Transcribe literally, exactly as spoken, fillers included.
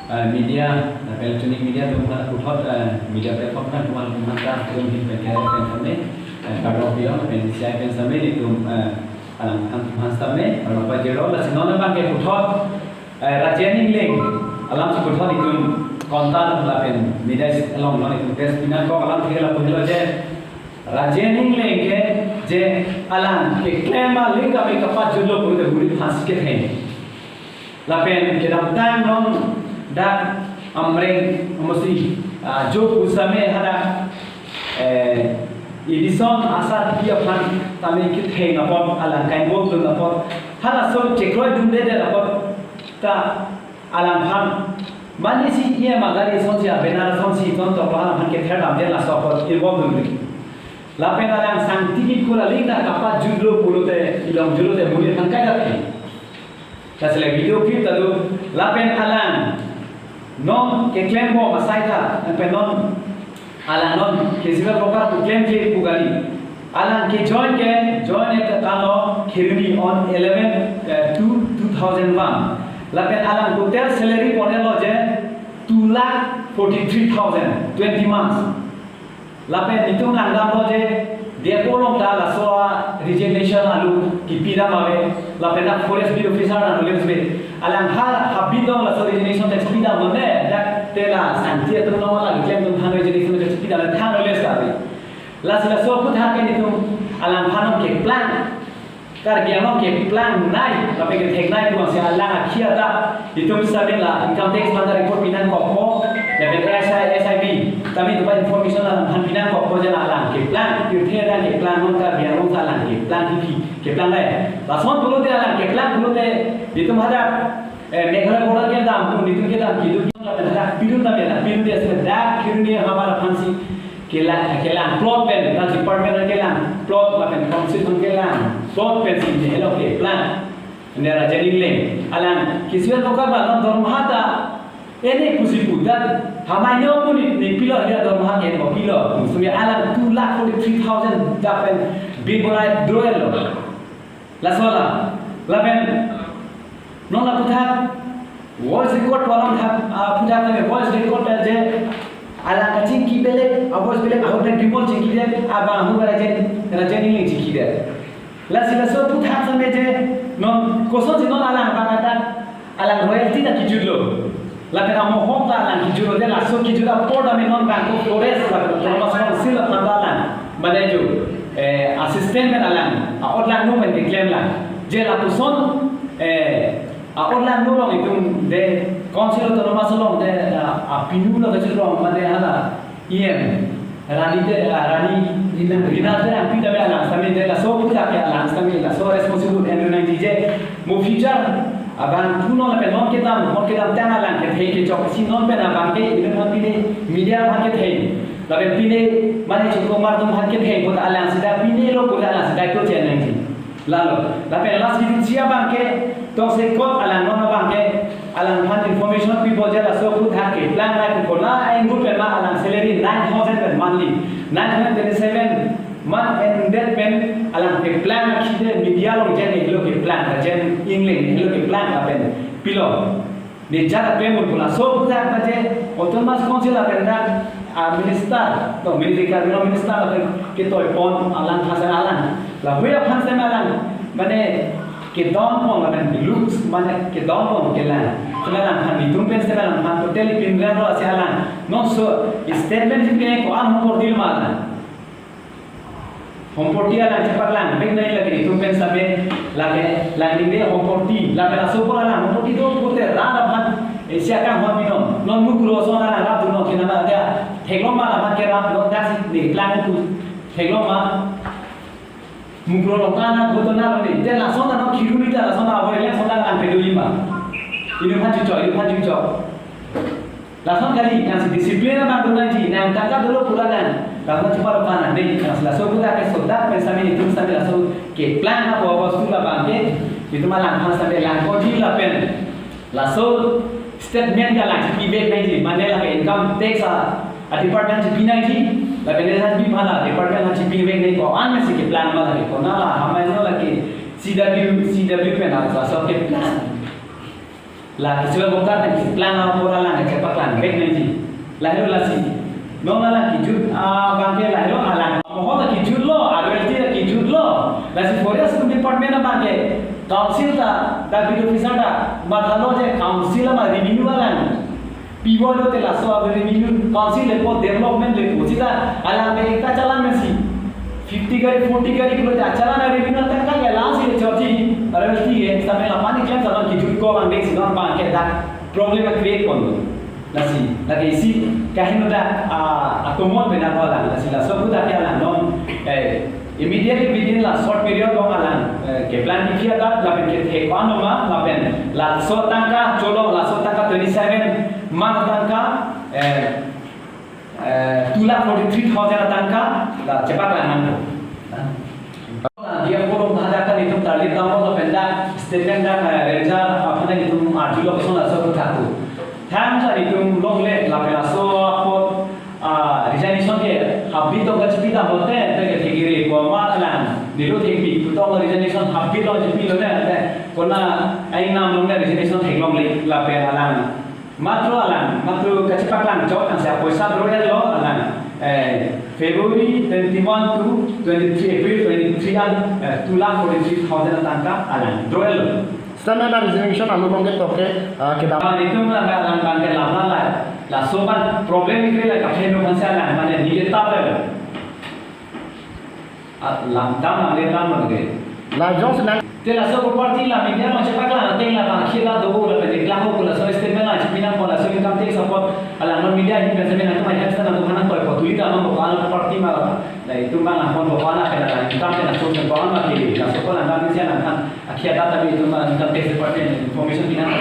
Eh, media, eh, electronic media atum aphan puthot, eh, media platform aphan atum aphan ta atum hin pen kaya pen same, eh, kardom pi-ong, pen C I pen same nelitum, eh, alang aphan same kardom pajirlo, lasi non abangke puthot, eh, Rajen Engleng alam si puthot nelitum kontan lapen media along non nelitum press pinangkok alam thek lapu helo je, Rajen Engleng ke je alang keklem aling kami kapajutlo pulote muri phansi ketheng. Lapen kedamtang non dak Amreng amosi, ah, jo pu same hadak, eh, Edison asar pi aphan tame ketheng apot alang kainvolve dun apot halaso chekroidunde det apot ta alangphan mane si E M A gari asonsi, a banner asonsi ton tok alang aphan kether damde laso apot involve dunde. Lapen alang sangti kikur aling ta kapajutlo pulote, ilongjutlote muri aphan kaida theng. Lasi le video clip ta do, lapen alang non keklembom asai ta, lapen non alang non K C L worker pu klemkle pu kali. Alang kejoin ke, join ke tanglo Kheroni on eleven, eh, two, two thousand one. Lapen alang total salary ponlo je two lakh forty-three thousand, twenty months. Lapen nelitum langdamlo je, D F O along ta laso a resignation alu kipidam ave, lapen a forest officer na nulis be. Alang ha habit along laso resignation ta chipidam mane, dak te la sangti atum along la klem atum aphan resignation ta chipidam le than nulis ta ave. Lasi laso aphuthak ke nelitum alangphan non keplang, Karbi Anglong keplang nai, lapen kethek nai pu si alang akhia ta, itum sitame la income tax aphan ta report pinangkokpo, lapen S I, S I B, tame itum aphan information alangphan pinangkokpo je alang keplang, pirthe alang keplang, non Karbi Anglong ta alang keplang, kephi, keplang nai. Lason pulote alang keplang pulote, itum hadak, eh, Meghalaya border kedam, nelitum kedam, kidu, lapen hadak, pidun tame, pidun dia sila dak, pidun dia hamar aphan si, kelang, kelang plot pen, na department kelang plot, lapen council aphan kelang plot pen si nehelo keplang. Nera Rajen Engleng, alang K C L worker ba non dormaha ta ene pusi pu ta, hamai no pu ne, ne pilo ya dormaha ke no pilo. Sumi alang two lakh forty-three thousand ta pen bill bonai droelo. Laso la, lapen non la puthak voice record walang thak, ah, puthak tame voice record ta je alang kachingki belek, a voice belek, ahut pen Bimal chingki det, abang ahut Rajen, Rajen Engleng chingki det. Lasi laso puthak tame je non kosonsi non alang abang ta alang royalty ta kijutlo. Lapen amohok ta alang kijutlo, de laso kijut apor tame non bang ko forest lapen autonomous council aphan ta alang, mane jo, eh, assistant pen alang, a-ot langno pen keklem lang. Je lapuson, eh, a-ot langno along itum de council autonomous along de, ah, apinu lo kejut along, mane hala E M Rani te, ah, Rani Rina. Rina Terangpi tame alang sitame de laso puthak ke alang sitame laso responsible and nangji je mo future abang puno lapen non kedam, non kedamtang alang kethei kechok si non pen abang ke itum aphan pine media aphan kethei. Lapen pine mane Chingkong Martum aphan kethei, kota alang sida pinelo, kota alang sida to chen nangji. Lalo, lapen last video si abang ke, toksekot alang non abang ke, alangphan information pipo je laso aphuthak keplang nai pu, kona a-angle pen ma alang salary nine thousand pen monthly, nine hundred twenty-seven month ended pen alang keplang akhide media along je nehelo keplang, Rajen Engleng nehelo keplang lapen pilo. Ne jat ape mun pu laso puthak ma je autonomous council lapen dak, ah, minister, to minister, Karbi Anglong minister lapen ketoipon alang hasan alang. Lahui aphan sitame alang, mane kedongpon lapen looks, mane kedongpon kelang. Sitame alangphan nelitum pen sitame alangphan totally pinrem lo si alang. Non so statement si pine ko-an humporti ma alang. Humporti alang chepaklangvek nai, lake itum pen sitame lake langdingde humporti, lake laso apor alang humporti do pute rat aphan, eh, isi akanghon pinon, non Mukru ason alang rapdunnon, kenama dia theklong ma alang aphan kerap, non dak si nangplang pu theklong ma. Mukru along ta na, goto na lo ne, de lason ta non Kheroni ta lason ta avoid, lason ta alang peduli ma. Itum aphan chichok, itum aphan chichok. Lason kali, nangsi discipline abang dun nangji, nang tangka dolo pura nang. Lason chepa lo kana dei, nangsi laso pura ke sodak pen sitame itum sitame laso keplang apo apo school abang ke, itum alangphan sitame langkokji lapen laso statement ke alang chipivek nangji, mane lake income tax a, a department chipi nangji, lapen S S B aphan la department aphan chipivek nangji, ko-an si keplang ma lake, kona la hamai no lake C W, C W pen laso keplang. La K C L worker pen keplang apor alang Baik nangji. Lahelo lasi. Non alang kejut, ah, abangke lahelo alang. Mohon la kejutlo, royalty la kejutlo. Lasi forest department abangke council ta, ta bid officer ta, mathalo je council ama revenue alang pivoilote laso a revenue council lepo development lepo sita alang ke ekta challan mesi. Fifty gari, forty gari pulote challan a revenue atangka ke lasi le chorji, royalty ke, sampai lapan ni claim challan kejut ko abang dek si non abangke dak problem create ponlo. Lasi, lake isi kahin ta, ah, atomon pena ko alang, lasi laso aputhak ke alang non, eh, immediately within la short period along alang, eh, keplan kikhi adat, lapen kethek ko-an ma, lapen laso atangka, cholo laso atangka twenty-seven month atangka, eh, eh, two lakh forty-three thousand atangka, la chepaklang nangpo. Dia forum hadak kan itum target dam lo penda statement dak, eh, Ranger aphan itum arjulo koson laso aputhak ko. Thanks itum longle lapen laso apot, ah, resignation ke habit tong kachipi dam lote, te ke thekiri ko ma alang. Nilo thekpi, kutong resignation habit lo chipilo ne, te kona aingnam longle resignation theklongle lapen alang. Matro alang, matro kachepaklang chot ansi apoisa draw-etlo alang. Eh, February twenty-one to twenty-three, April twenty-three an, eh, two lakh forty-three thousand atangka alang draw-etlo. Sir, na resignation alo abangke toke, ah, kedam. Ah, itum alang abangke lamla la. Laso abang problem ikre la kapheno hansi alang, mane nile tapel. Ah, lam dam lam le lam lo ke. La jongsi nang. Te laso property la media ma chepaklang ateng la bang khila do lapen deklang ko laso statement la chipi nangpo laso income tax apot alang non media hin pensamen atum ai hapsa nangtum hanang koi apot tuli ta nangpo ko alang property ma la. La itum bang nangpon ko alang ke la income ke nangtum ko alang ma ke laso ko alang dam si alang kan akhia data bi itum ma income tax department information pi nang.